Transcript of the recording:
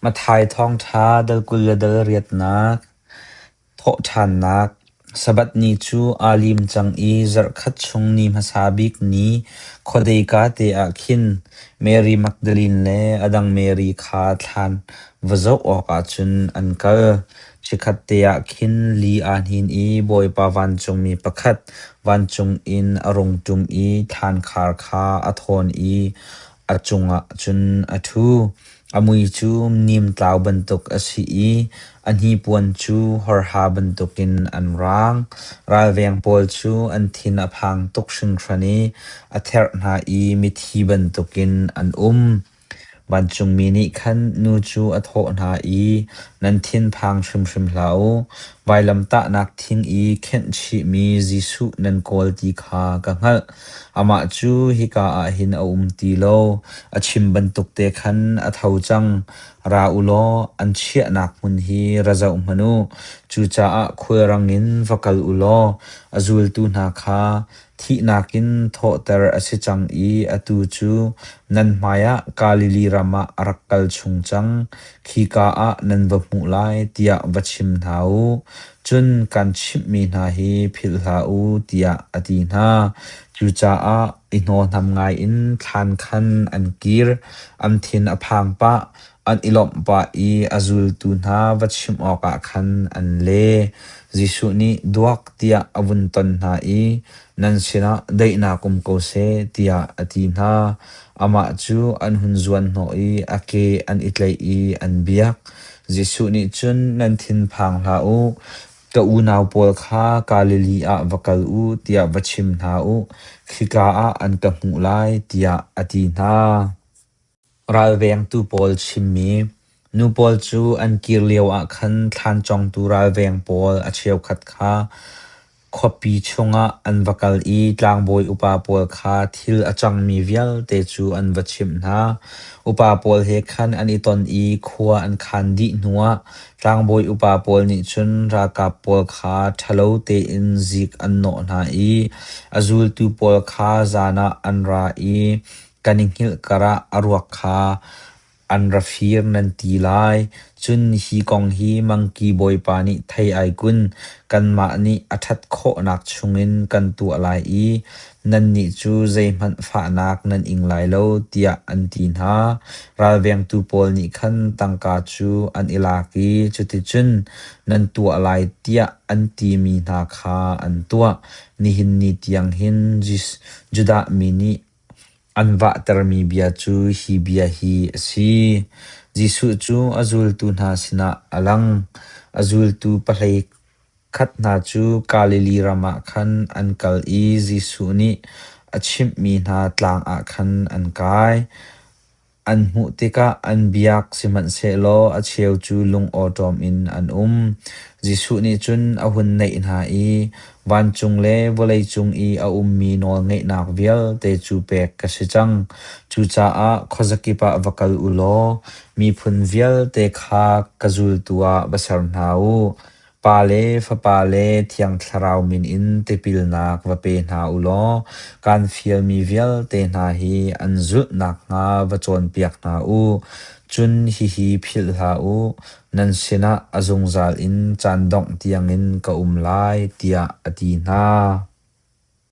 Matthai thawngṭha dal 28 thawhṭhannak Sabbath ni cu aa lim cang i zarhkhat chung ni hmasa bik ni khuadei te ah khin Mary Magdalene le a dang Mary kha thlan va zoh awkah cun an kal. Chikkhatte ah khin li aa hnin i Bawipa vancungmi pakhat vancung in a rung ṭum i thlankhar kha a thawn i a cungah cun a ṭhu. A mui cu nimtlau bantuk a si i a hnipuan cu horha bantukin an raang. Ralveng pawl cu an thin a phang tuk hringhran i a therh hna i mithi bantukin an um. Vancungmi nih khan nu cu a thawh hna i, “Nan thinphang hrimhrim hlah u. Vailamtahnak thing i khenh chihmi Jesuh nan kawl ti kha ka hngalh. Amah cu hika ah hin a um ti lo. A chim bantuk te khan a tho cang. Ra u law an chiahnak hmun hi ra zoh hmanh u. Cucaah khulrang in va kal u law a zultu hna kha Thihnak in thawhter a si cang i atu cu nan hmaiah Galilee ram ah a rak kal chung cang; khika ah nan va hmuh lai, tiah va chim hna u. Cun kan chimhmi hna hi philh hlah u, tiah a ti hna. Cucaah i hnawhnam ngaiin thlan khan an kir, an thin a phang pah, an i lawmh pah i a zultu hna va chimh awkah khan an le. Jesuh nih duak tiah a vun ton hna i, “Nan sinah daihnak um ko seh,” tiah a ti hna. Amah cu an hun zuanhnawh i a ke an i tlaih i an biak. Jesuh nih cun, “Nan thinphang hlah u. Ka unau pawl kha Galilee ah va kal u tiah va chim hna u. Khika ah an ka hmuh lai,” tiah a ti hna. Ralvengtu pawl chimmi Nu pawl cu an kir lioah khan thlan cawngtu ralveng pawl a cheukhat kha khuapi chungah an va kal i tlangbawi upa pawl kha thil a cangmi vialte cu an va chimh hna. Upa pawl he khan an i ton i khua an khan dih hnuah tlangbawi upa pawl nih cun ralkap pawl kha ṭhalo tein zik an nawh hna i a zultu pawl kha zan ah an ra i kan i hngilh karah a ruak kha an ra fir nan ti lai. Cun hi kong hi mangki bawipa nih thei ai kun, kanmah nih a ṭhat khawhnak chungin kan tuah lai i nannih cu zeihmanh fahnak nan ing lai lo, tiah an ti hna. Ralvengtu pawl nih khan tangka cu an i lak i cuticun nan tuah lai tiah an timi hna kha an tuah. Nihin ni tiang hin Judah mi nih An vahtermi bia cu hi bia hi a si. Jesuh cu a zultu hna sinah a lang. A zultu 11 hna cu Galilee ram ah khan an kal i Jesuh nih a chimhmi hna tlang ah khan an kai. An hmuh tikah an biak, sihmanhsehlaw a cheu cu lungawṭawm in an um. Jesuh nih cun a hun naih hna i, “Vancung le vawleicung i a ummi nawlngeihnak vialte cu pek ka si cang. Cucaah khuazakip ah va kal u law miphun vialte kha ka zultu ah va ser hna u. Pa le Fapa le Thiang Thlarau min in tipilnak va pe hna u law kaan fialmi vialte hna hi an zulh nakhnga va cawnpiak hna u. Cun hihi philh hlah u: nan sinah a zungzal in caan dongh tiangin ka um lai, tiah a ti hna.